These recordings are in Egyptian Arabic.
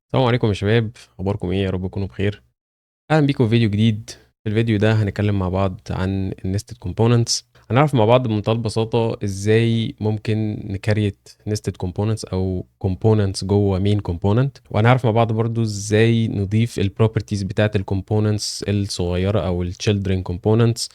السلام عليكم يا شباب، اخباركم ايه؟ يا رب تكونوا بخير. اهلا بيكم في فيديو جديد. في الفيديو ده هنتكلم مع بعض عن ال nested components. هنعرف مع بعض بمنتهى البساطة ازاي ممكن ن create nested components او components جوه main component، وهنعرف مع بعض برضو ازاي نضيف ال properties بتاعه ال components الصغيرة او ال children components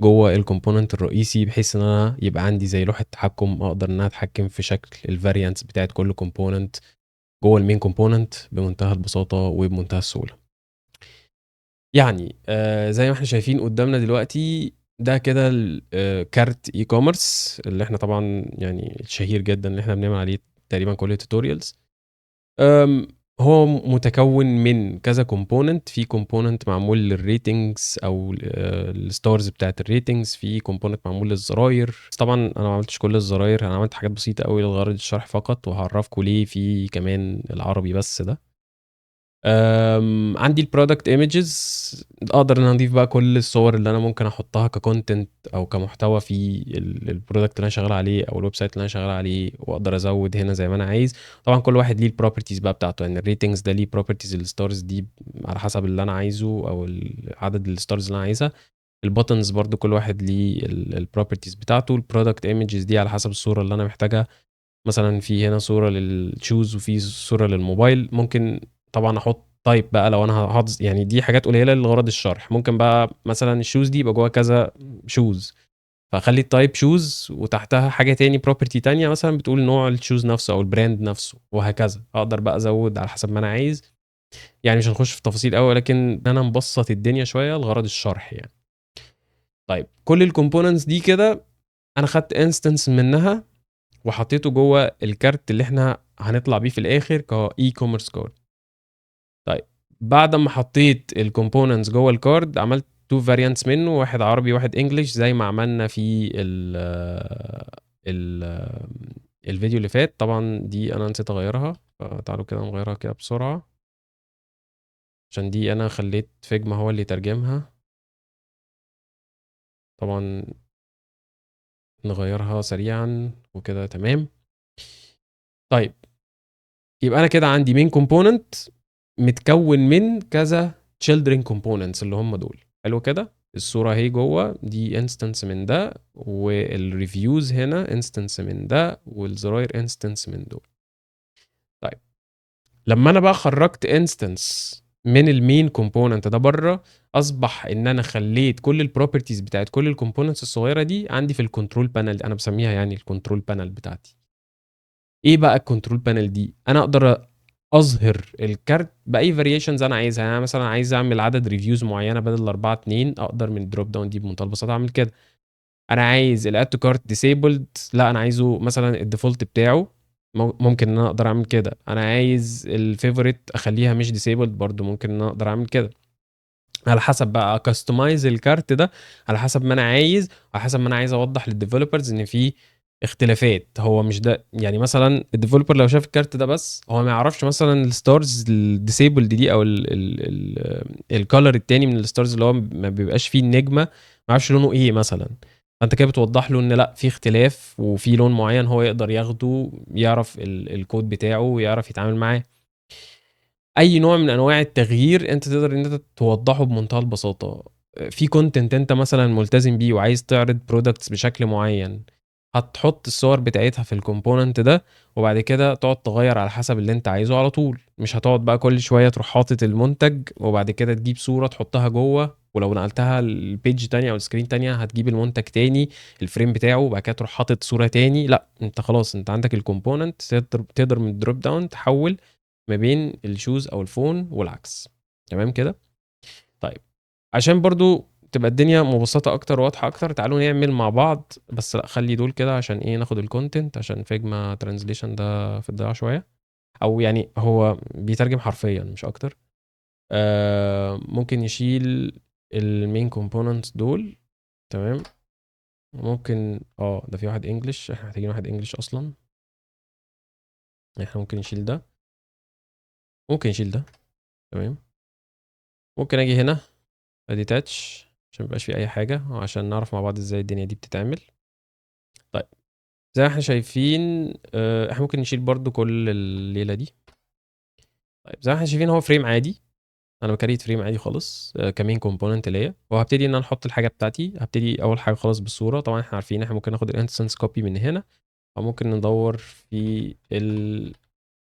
جوه ال component الرئيسي، بحيث ان انا يبقى عندي زي لوحة تحكم اقدر ان انا اتحكم في شكل ال variants بتاعه كل component جوه ال main component بمنتهى البساطة وبمنتهى السهولة. يعني زي ما احنا شايفين قدامنا دلوقتي، ده كده cart e-commerce اللي احنا طبعا يعني الشهير جدا اللي احنا بنعمل عليه تقريبا كل ال tutorials. هو متكون من كذا component. في component معمول لل ratings او ال stars بتاعت ال ratings، في component معمول للزراير. طبعا انا ما عملتش كل الزراير، انا عملت حاجات بسيطة قوي لغرض الشرح فقط، وهعرفكم ليه في كمان العربي بس ده. عندي ال product images، اقدر ان انا اضيف بقى كل الصور اللي انا ممكن احطها ك content او كمحتوى في ال product اللي انا شغال عليه او ال website اللي انا شغال عليه، واقدر ازود هنا زي ما انا عايز. طبعا كل واحد ليه ال properties بقى بتاعته، يعني ال ratings ده ليه properties، ال stars دي على حسب اللي انا عايزه او عدد ال stars اللي انا عايزها. ال buttons برضو كل واحد ليه ال properties بتاعته. ال product images دي على حسب الصورة اللي انا محتاجها، مثلا في هنا صوره لل shoes وفي صوره للموبايل. ممكن طبعا احط type بقى لو انا هحط، يعني دي حاجات قليله لغرض الشرح. ممكن بقى مثلا ال shoes دي يبقى جواها كذا shoes، فاخلي ال type shoes وتحتها حاجة تاني، property تانية مثلا بتقول نوع ال shoes نفسه او ال brand نفسه، وهكذا. اقدر بقى ازود على حسب ما انا عايز. يعني مش هنخش في تفاصيل قوي، ولكن انا مبسط الدنيا شوية لغرض الشرح يعني. طيب، كل ال components دي كده انا خدت instance منها وحطيته جوه ال cart اللي احنا هنطلع بيه في الاخر ك e-commerce cart. طيب، بعد ما حطيت ال components جوه ال cart، عملت two variants منه، واحد عربي واحد English، زي ما عملنا في ال ال الفيديو اللي فات. طبعا دي انا نسيت اغيرها، فتعالوا كده نغيرها كده بسرعه، عشان دي انا خليت Figma هو اللي يترجمها. طبعا نغيرها سريعا وكده، تمام. طيب، يبقى انا كده عندي main component متكون من كذا children components اللي هم دول. حلو كده. الصورة اهي جوه دي instance من ده، وال reviews هنا instance من ده، والزراير instance من دول. طيب، لما انا بقى خرجت instance من ال main component ده بره، اصبح ان انا خليت كل ال properties بتاعت كل ال components الصغيرة دي عندي في ال control panel. انا بسميها يعني ال control panel بتاعتي. ايه بقى ال control panel دي؟ انا اقدر اظهر ال cart باي variations انا عايزها. يعني انا مثلا عايز اعمل عدد reviews معينة بدل 4، 2، اقدر من ال drop down دي بمنتهى البساطة اعمل كده. انا عايز ال add to cart disabled، لا انا عايزه مثلا ال default بتاعه، ممكن ان انا اقدر اعمل كده. انا عايز ال favorite اخليها مش disabled، برضو ممكن ان انا اقدر اعمل كده. على حسب بقى customize ال cart ده على حسب ما انا عايز، وعلى حسب ما انا عايز اوضح لل developers ان في اختلافات. هو مش ده، يعني مثلا ال developer لو شاف ال cart ده بس، هو ما يعرفش مثلا ال stars ال disabled دي او ال color التاني من ال stars اللي هو ما بيبقاش فيه النجمه، ما يعرفش لونه ايه مثلا. فانت كده بتوضح له ان لا، في اختلاف وفي لون معين هو يقدر ياخده، يعرف الكود بتاعه ويعرف يتعامل معاه. اي نوع من انواع التغيير انت تقدر ان انت توضحه بمنتهى البساطه. في content انت مثلا ملتزم بيه وعايز تعرض products بشكل معين، هتحط الصور بتاعتها في ال component ده، وبعد كده تقعد تغير على حسب اللي انت عايزه على طول. مش هتقعد بقى كل شوية تروح حاطط المنتج وبعد كده تجيب صوره تحطها جوه، ولو نقلتها ل page تانية او screen تانية هتجيب المنتج تاني ال frame بتاعه، وبعد كده تروح حاطط صوره تاني. لا، انت خلاص انت عندك ال component، تقدر من ال drop down تحول ما بين ال shoes او ال phone والعكس. تمام كده؟ طيب، عشان برضو تبقى الدنيا مبسطة اكتر وواضحة اكتر، تعالوا نعمل مع بعض. بس لا، خلي دول كده عشان ايه؟ ناخد ال content، عشان Figma translation ده في الضياع شويه، او يعني هو بيترجم حرفيا مش اكتر. ممكن نشيل ال main components دول، تمام. ممكن ده في واحد English، احنا محتاجين واحد English اصلا. احنا ممكن نشيل ده، ممكن نشيل ده، تمام. ممكن اجي هنا detach عشان ميبقاش فيه اي حاجه، وعشان نعرف مع بعض ازاي الدنيا دي بتتعمل. طيب، زي ما احنا شايفين، احنا ممكن نشيل برضو كل الليلة دي. طيب زي ما إحنا شايفين هو frame عادي، أنا با create frame عادي خالص ك main component ليّا، وهابتدي إن أنا أحط الحاجة بتاعتي. هابتدي أول حاجة خالص بالصورة. طبعًا إحنا عارفين إن إحنا ممكن ناخد الinstance copy من هنا، أو ممكن ندوّر في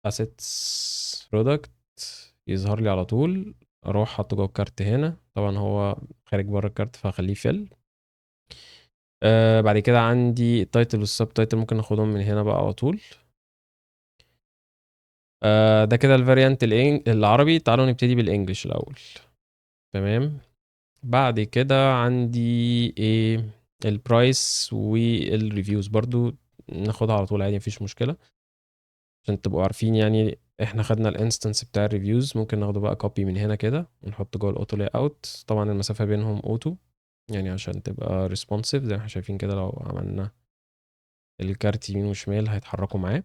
الassets product يظهر لي على طول، أروح حاطّه جوّه ال cart هنا. طبعًا هو خارج برّه ال cart فهاخلّيه fill. بعد كده عندي الtitle والsubtitle ممكن ناخدهم من هنا بقى على طول. ده كده الvariant العربي، تعالوا نبتدي بالEnglish الأول. تمام، بعد كده عندي إيه، الprice والreviews برضه ناخدها على طول عادي، ما فيش مشكلة. عشان تبقوا عارفين يعني إحنا خدنا الinstance بتاع الreviews، ممكن ناخده بقى copy من هنا كده ونحطه جوّه الauto layout. طبعًا المسافة بينهم auto يعني عشان تبقى responsive زي ما إحنا شايفين كده، لو عملنا ال cart يمين وشمال هيتحركوا معاه.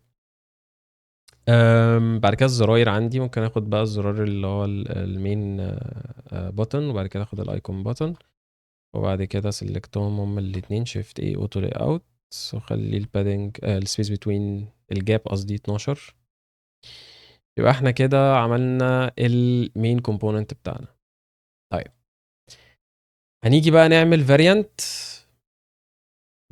بعد كده الزراير عندي، ممكن آخد بقى الزرار اللي هو الmain button، وبعد كده آخد الicon button، وبعد كده select هم هُم الاتنين shift A auto layout، واخلي الpadding الspace between الgap قصدي 12. يبقى إحنا كده عملنا الmain component بتاعنا. طيب هنيجي بقى نعمل variant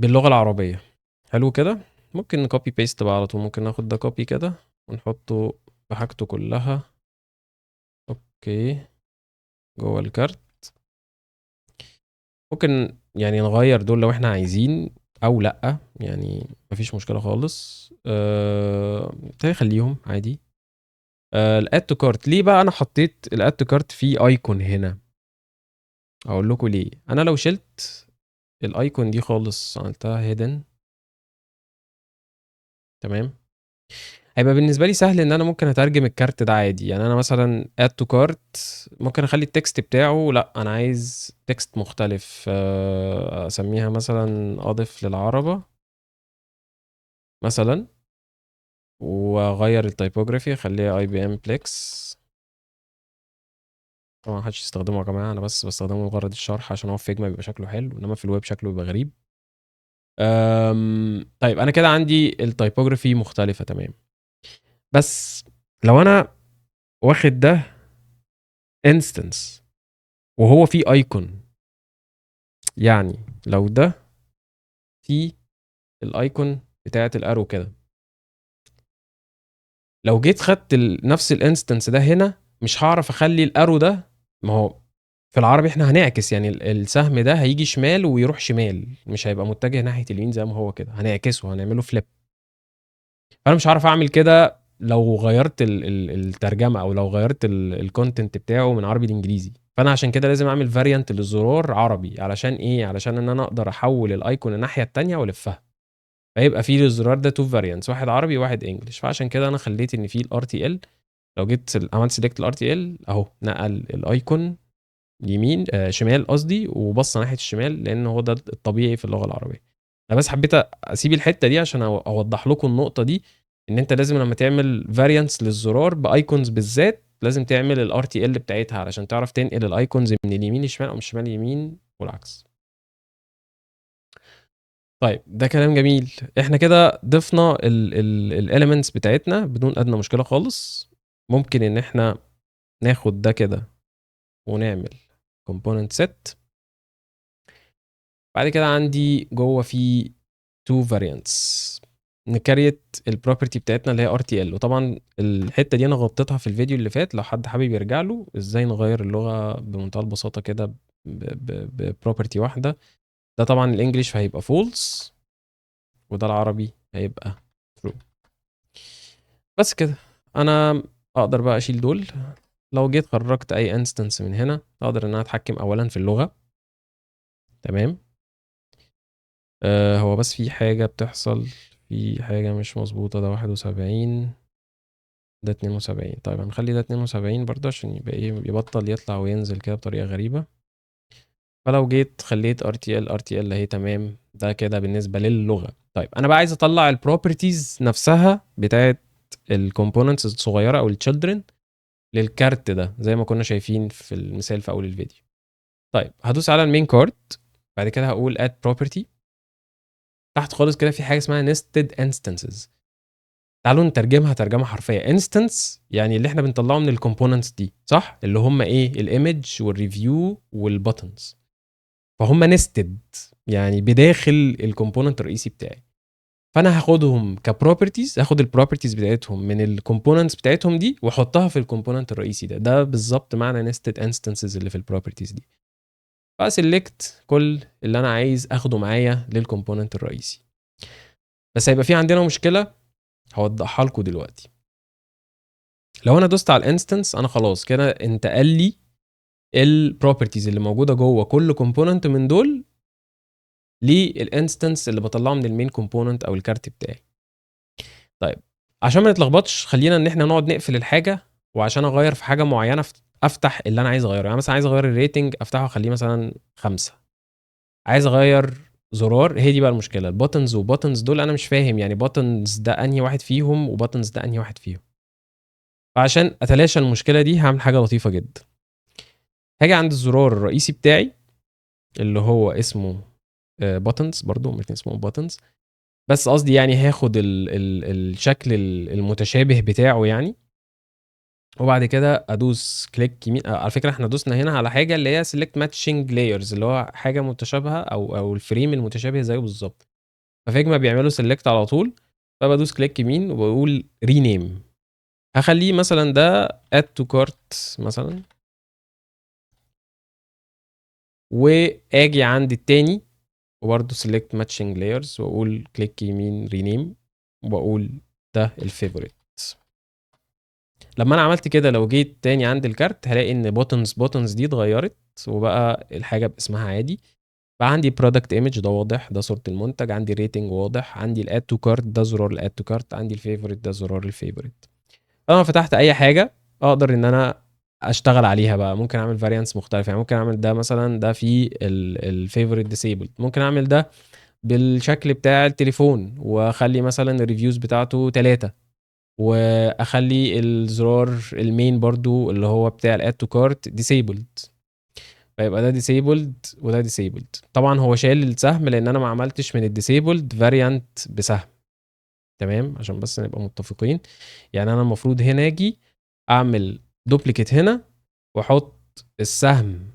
باللغة العربية، حلو كده؟ ممكن نcopy paste بقى على طول، ممكن ناخد ده copy كده ونحطه بحاجته كلها okay جوّه ال cart. ممكن يعني نغيّر دول لو إحنا عايزين أو لأ، يعني ما فيش مشكلة خالص. خلّينا نخلّيهم عادي. الadd to cart، ليه بقى أنا حطيت الadd to cart فيه icon هنا؟ هاقول لكم ليه. أنا لو شِلت الicon دي خالص عملتها hidden، تمام، هيبقى بالنسبة لي سهل إن أنا ممكن أترجم ال cart ده عادي. يعني أنا مثلًا add to cart ممكن أخلّي الtext بتاعه، لأ أنا عايز text مختلف، أسميها مثلًا أضف للعربة مثلًا، وأغيّر الtypography أخلّيها IBM Plex. طبعًا ما حدش يستخدمه يا جماعة، أنا بس باستخدمه لغرض الشرح عشان هو في Figma بيبقى شكله حلو، إنما في الweb شكله بيبقى غريب. طيب أنا كده عندي الtypography مختلفة تمام. بس لو أنا واخد ده instance وهو فيه icon، يعني لو ده فيه الicon بتاعة الarrow كده، لو جيت خدت نفس الinstance ده هنا مش هاعرف أخلّي الarrow ده، ما هو في العربي إحنا هنعكس، يعني السهم ده هييجي شمال ويروح شمال، مش هيبقى متجه ناحية اليمين زي ما هو كده، هنعكسه، هنعمله flip. فأنا مش هاعرف أعمل كده لو غيّرت ال ال الترجمة أو لو غيّرت الcontent بتاعه من عربي لإنجليزي. فأنا عشان كده لازم أعمل variant للزرار عربي، علشان إيه؟ علشان إن أنا أقدر أحوّل الicon الناحية التانية وألفّها. فيبقى في للزرار ده 2 variants، واحد عربي وواحد English. فعشان كده أنا خلّيت إن في الRTL، لو جيت عملت select الRTL أهو نقل الicon يمين شمال قصدي، وبَص ناحية الشمال لإن هو ده الطبيعي في اللغة العربية. أنا بس حبيت أسيب الحتة دي عشان أوضّح لكم النقطة دي، إن أنت لازم لمّا تعمل variants للزرار بicons بالذات لازم تعمل الRTL بتاعتها علشان تعرف تنقل الicons من اليمين للشمال أو من الشمال لليمين والعكس. طيب ده كلام جميل، إحنا كده ضفنا ال ال الelements بتاعتنا بدون أدنى مشكلة خالص. ممكن إن إحنا ناخد ده كده ونعمل component set. بعد كده عندي جوّه في 2 variants، ن create الproperty بتاعتنا اللي هي RTL، وطبعًا الحتة دي أنا غطيتها في الفيديو اللي فات لو حد حابب يرجع له، إزاي نغيّر اللغة بمنتهى البساطة كده ب ب بproperty واحدة. ده طبعًا الEnglish فهيبقى false، وده العربي هيبقى true. بس كده، أنا أقدر بقى أشيل دول. لو جيت خرّجت أي instance من هنا أقدر إن أنا أتحكم أولًا في اللغة. تمام. هو بس في حاجة بتحصل، في حاجة مش مضبوطة، ده 71، ده 72. طيب هنخلّي ده 72 برضه عشان يبقى إيه، يبطّل يطلع وينزل كده بطريقة غريبة. فلو جيت خلّيت RTL RTL أهي تمام، ده كده بالنسبة للغة. طيب أنا بقى عايز أطلّع الproperties نفسها بتاعة الcomponents الصغيرة أو الchildren لل cart ده، زي ما كنا شايفين في المثال في أول الفيديو. طيب هادوس على الmain card، بعد كده هاقول add property. تحت خالص كده في حاجة اسمها nested instances. تعالَ تعالوا نترجمها ترجمه حرفيه. instance يعني اللي احنا بنطلعه من ال components دي، صح؟ اللي هم ايه؟ ال image وال review وال buttons. فهم nested، يعني بداخل ال component الرئيسي بتاعي. فانا هاخدهم ك properties، هاخد ال properties بتاعتهم من ال components بتاعتهم دي واحطها في ال component الرئيسي ده. ده بالظبط معنى nested instances اللي في ال properties دي. ف select كل اللي انا عايز اخده معايا لل component الرئيسي. بس هيبقى في عندنا مشكلة هوضحها لكم دلوقتي. لو انا دوست على ال instance، انا خلاص كده انتقل لي ال properties اللي موجودة جوه كل component من دول لل instance اللي بطلعه من ال main component او ال cart بتاعي. طيب، عشان ما نتلخبطش، خلينا ان احنا نقعد نقفل الحاجه، وعشان اغير في حاجة معينة افتح اللي انا عايز اغيره. يعني مثلا عايز اغير ال rating، افتحه اخليه مثلا 5. عايز اغير زرار، هي دي بقى المشكله، ال buttons و buttons دول انا مش فاهم يعني buttons ده انهي واحد فيهم و buttons ده انهي واحد فيهم. فعشان اتلاشى المشكلة دي هعمل حاجة لطيفة جدا. هاجي عند الزرار الرئيسي بتاعي اللي هو اسمه buttons، برضو الاثنين اسمهم buttons، بس قصدي يعني هاخد ال الشكل المتشابه بتاعه يعني، وبعد كده ادوس click يمين. على فكرة احنا دوسنا هنا على حاجة اللي هي select matching layers، اللي هو حاجة متشابهة او ال frame المتشابه زيه بالظبط. ف Figma بيعملوا select على طول. فبدوس click يمين وبقول rename، هخليه مثلا ده add to cart مثلا، واجي عند التاني وبرده select matching layers واقول click يمين rename واقول ده ال favorite. لما انا عملت كده، لو جيت تاني عند ال cart هلاقي ان buttons buttons دي اتغيرت وبقى الحاجة باسمها عادي. بقى عندي product image، ده واضح، ده صوره المنتج. عندي rating واضح. عندي ال add to cart، ده زرار ال add to cart. عندي ال favorite، ده زرار ال favorite. انا فتحت اي حاجة اقدر ان انا اشتغل عليها بقى. ممكن اعمل variants مختلفه، يعني ممكن اعمل ده مثلا ده في ال favorite disabled، ممكن اعمل ده بالشكل بتاع التليفون واخلي مثلا ال reviews بتاعته 3، واخلي الزرار ال main برضو اللي هو بتاع ال add to cart disabled، فيبقى ده disabled وده disabled. طبعا هو شال السهم لان انا ما عملتش من ال disabled variant بسهم، تمام؟ عشان بس نبقى متفقين. يعني انا المفروض هنا اجي اعمل duplicate هنا واحط السهم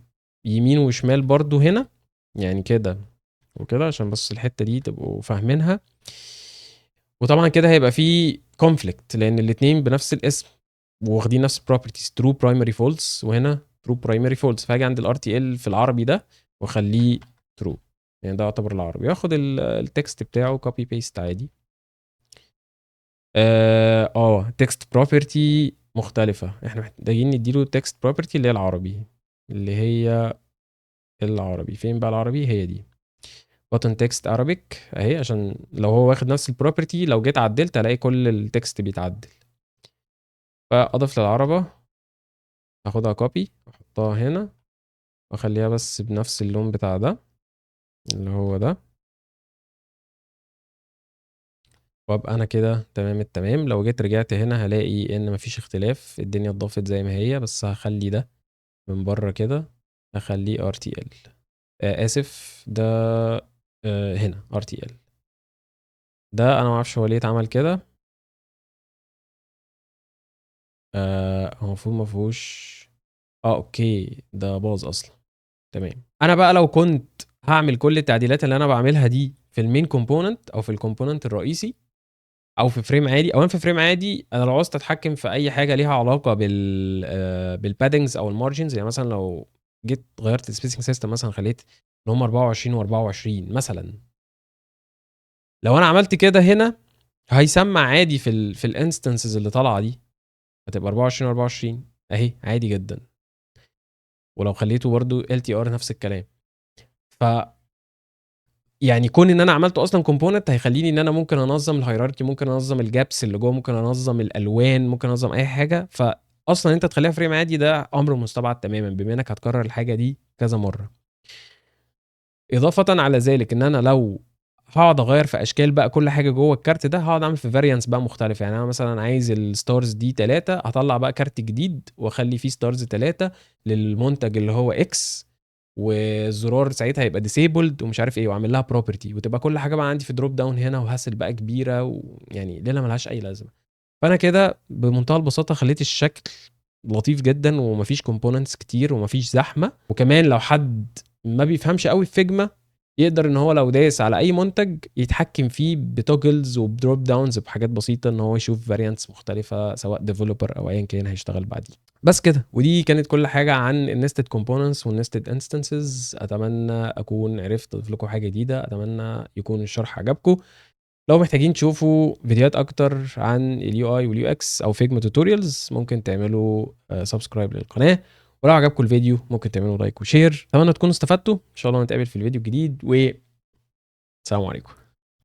يمين وشمال برضو هنا، يعني كده وكده، عشان بس الحتة دي تبقوا فاهمينها. وطبعا كده هيبقى في conflict لان الاتنين بنفس الاسم واخدين نفس properties، true primary false وهنا true primary false. فاجي عند ال RTL في العربي ده واخليه true، يعني ده يعتبر العربي، واخد ال text بتاعه copy paste عادي. Text property مختلفة، احنا محتاجين نديله text property اللي هي العربي، اللي هي العربي. فين بقى العربي؟ هي دي button text Arabic اهي، عشان لو هو واخد نفس ال property لو جيت عدلت الاقي كل ال text بيتعدل. فاضف للعربة، اخدها copy واحطها هنا واخليها بس بنفس اللون بتاع ده اللي هو ده، وابقى انا كده تمام التمام. لو جيت رجعت هنا هلاقي ان مفيش اختلاف، الدنيا اتضافت زي ما هي، بس هخلي ده من بره كده هخليه RTL، اسف ده، هنا RTL. ده انا ما اعرفش هو ليه اتعمل كده. هو المفروض ما فيهوش، okay ده باظ اصلا، تمام. انا بقى لو كنت هعمل كل التعديلات اللي انا بعملها دي في ال main component او في ال component الرئيسي او في frame عادي، او في frame عادي انا لو عاوزت اتحكم في اي حاجة ليها علاقة بال paddings او ال margins، يعني مثلا لو جيت غيرت ال spacing system مثلا خليت ان هم 24 و24 مثلا، لو انا عملت كده هنا هيسمع عادي في ال instances اللي طالعه دي، هتبقى 24 و24 اهي عادي جدا. ولو خليته برضو LTR نفس الكلام. ف يعني كون ان انا عملته اصلا component هيخليني ان انا ممكن انظم ال hierarchy، ممكن انظم ال gaps اللي جوه، ممكن انظم الالوان، ممكن انظم اي حاجة. فاصلا انت تخليها frame عادي ده امر مستبعد تماما بما انك هتكرر الحاجة دي كذا مرة. اضافه على ذلك ان انا لو هقعد اغير في اشكال بقى كل حاجة جوه ال cart ده، هقعد اعمل في variants بقى مختلفة. يعني انا مثلا عايز ال stars دي 3، هطلع بقى cart جديد واخلي فيه stars 3 للمنتج اللي هو X، والزرار ساعتها هيبقى disabled ومش عارف ايه، واعمل لها property، وتبقى كل حاجة بقى عندي في drop down هنا، و hassle بقى كبيرة، ويعني ليلة ملهاش اي لازمه. فانا كده بمنتهى البساطة خليت الشكل لطيف جدا ومفيش components كتير ومفيش زحمة. وكمان لو حد ما بيفهمش قوي في Figma يقدر ان هو لو داس على اي منتج يتحكم فيه ب toggles وب drop downs بحاجات بسيطة، ان هو يشوف variants مختلفة سواء developer او ايا كان هيشتغل بعديه. بس كده، ودي كانت كل حاجة عن ال nested components وال nested instances. اتمنى اكون عرفت اضيف لكم حاجة جديدة، اتمنى يكون الشرح عجبكم. لو محتاجين تشوفوا فيديوهات اكتر عن ال UI وال UX او Figma tutorials ممكن تعملوا subscribe للقناة، ولو عجبكم الفيديو ممكن تعملوا like و share. اتمنى تكونوا استفدتوا، ان شاء الله نتقابل في الفيديو الجديد، و السلام عليكم.